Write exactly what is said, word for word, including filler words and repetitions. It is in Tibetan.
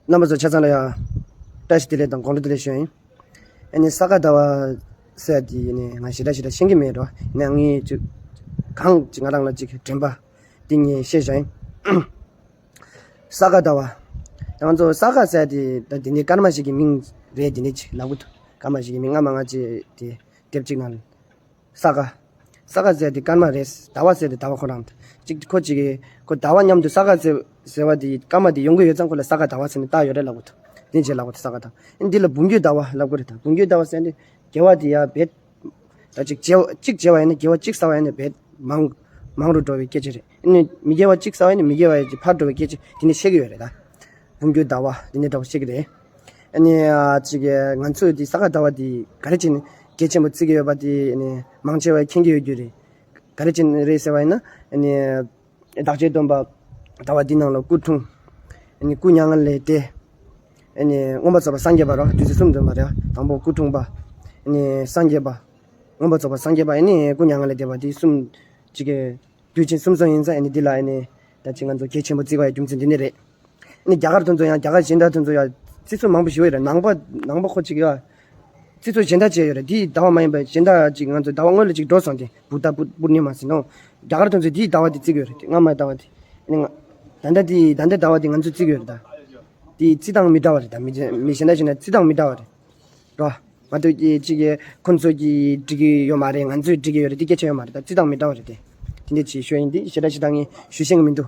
རྣམ་པ་ཚོ་ཆ་ཚང་ལ་ཡང་བཀྲ་ཤིས་བདེ་ལེགས་དང་དགོང་དྲོ་བདེ་ལེགས་ཞུ་ཡ་ཡིན། ཨ་ནི་ས་ག་ཟླ་བ་ཟེར་དེ་ནི་ང་ཞེ་དྲག་ཞེ་དྲག་ཤེས་ཀྱི་མེད་འགྲོ། ཡིན་ནའང་ངས་ཅིག་གང་ཅིག་ང་རང་ལ་ཅིག་དྲན་པ་དེ་ངས་བཤད་བཞག་ཡིན། ས་ག་ཟླ་བ། ང་ཚོ་ས་ག་ཟེར་དེ་ད་དེ་ནི་སྐར་མ་ཞིག་གི་མིང་རེད། དེ་ནི་ཅིག་ལབ་གི་འདུག་སྐར་མ་ཞིག་གི་མིང་སྔ་མ་ང་ཅིག་དེ་དེབ་ཅིག་ནང་ས་ག་ས་ག་ཟེར་དེ་སྐར་མ་རེད། ཟླ་བ་ཟེར་དེ་ཟླ་བ་ཁོ་རང་། ཅིག་ཁོ་ཅིག་གིས་ཁོ་ཟླ་བ་མཉམ་དུ་ས་ག་ཟེར་ཟེར་བ་དེ་སྐར་མ་དེ་ཡོང་གི་ཡོད་ཙང་ཁོ་ལ་ས་ག་ཟླ་བ་ཟེར་ནས་བཏགས་ཡོད་རེད་ལབ་གི་འདུག་དེ་བྱས་ལབ་གི་འདུག་ས་ག་ཟླ་བ། ཨ་ནི་འདི་ལ་འབུམ་རྒྱུད་ཟླ་བ་ལབ་གི་རེད། ད་འབུམ་རྒྱུད་ཟླ་བ་ཟེར་དེ་དགེ་བ་དེ་ཡ་བེད། ད་ཅིག་བྱེ་བ་ཅིག་བྱེ་བ་ཡིན་ན་དགེ་བ་གཅིག་བསགས་པ་ཡིན་ན་བེད་མང་མང་རུ་འགྲོ་བའི་སྐད་ཆ་རེད། ཨ་ནི་མི་དགེ་བ་གཅིག་བསགས་པ་ཡིན་ན་མི་དགེ་བ་ཡི་ཕར་འགྲོ་བའི་སྐད་ཆ་དེ་ནི་བཤད་གི་ཡོད་རེད་ད། འབུམ་རྒྱུད་ཟླ་བ་དེ་ནི་འདྲ་བོ་བཤད་གི་རེད། ཨ་ནི་ཨ་ཅིག་ང་ཚོས་དེ་ས་ག་ཟླ་བ་དེ་ག་རེ་བྱས་ནས་གལ་ཆེན་པོ་བརྩི་གི་ཡོད་པ་དེ་ཨ་ནི་མང་ཆེ་བས་མཁྱེན་གི་ཡོད་རྒྱུ་རེད། ག་རེ་བྱས་ནས་རེད་ཟེར་བ་ཡིན་ན། ཨ་ནི་བདག་བསྐྱེད་སྡོམ་པ་ཟླ་བ་འདི་ནང་ལ་སྐུ་འཁྲུངས། ཨ་ནི་སྐུ་མྱ་ངན་ལས་འདས། ཨ་ནི་མངོན་པར་རྫོགས་པར་སངས་རྒྱས་པ་རོ། བདུད་རྩི་གསུམ་འདོན་པ་རེད། དང་པོ་སྐུ་འཁྲུངས་པ། ཨ་ནི་སངས་རྒྱས་པ། མངོན་པར་རྫོགས་པར་སངས་རྒྱས་པ། ཨ་ནི་སྐུ་མྱ་ངན་ལས་འདས་པ་འདི་གསུམ་གཅིག་གི་དུས་ཆེན་གསུམ་སོང་ཡིན་ཙང་། ཨ་ནི་འདི་ལ་ཨ་ནི་ད་ཅི་ང་ཚོ་གལ་ཆེན་པོ་བརྩི་དགོས་ཡ་རྒྱུ་མཚན་འདི་ནི་རེད། ཨ་ནི་རྒྱ་གར་དེ་ཚོ་ཡང་རྒྱ་གར་གཞན་དག་དེ་ཚོ་ཡང་རྩི་སྲོལ་མང་པོ་ཞིག་ཡོད་རེད། ནང་པ་ནང་པ་ཁོ་གཅིག་ཡ། རྩི་སྲོལ་གཞན་དག་ཅིག་ཡོད་རེད། དེའི་ཟླ་བ་མ་ཡིན་པ་གཞན་དག་ཅིག་ང་ཚོ་ཟླ་བ་སྔོན་ལ་ཅིག་འགྲོ་སོང་སྟེ་བུདྡྷ་པུ་པུར་ནི་མ་ཟེར་ནོ། རྒྱ་གར་དེ་ཚོས་དེའི་ཟླ་བ་དེ་བརྩི་གི་ཡོད་རེད། དེ་སྔ་མའི་ཟླ་བ་དེ། ཨ་ནི་ང་ད་ལྟ་དེ་ད་ལྟའི་ཟླ་བ་དེ་ང་ཚོས་བརྩི་གི་ཡོད་རེད་ད། དེ་རྩི་སྟངས་མི་འདྲ་བ་རེད་ད། མི་མི་གཞན་དག་གཞན་དག་རྩི་སྟངས་མི་འདྲ་བ་རེད། རོ། ང་ཚོ་གི་ཅིག་གི་ཁོ་ཚོ་གི་འགྲིག་གི་ཡོད་མ་རེད། ང་ཚོས་འགྲིག་གི་ཡོད་རེད། དེ་སྐད་ཆ་ཡོད་མ་རེད་ད། རྩི་སྟངས་མི་འདྲ་བ་རེད་དེ། དེ་འདྲ་ཅིག་ཤོད་ཡིན། དེ་ཞེ་དྲག་ཞེ་དྲག་ངས་ཞུ་ཤེས་ཀྱི་མི་འདུག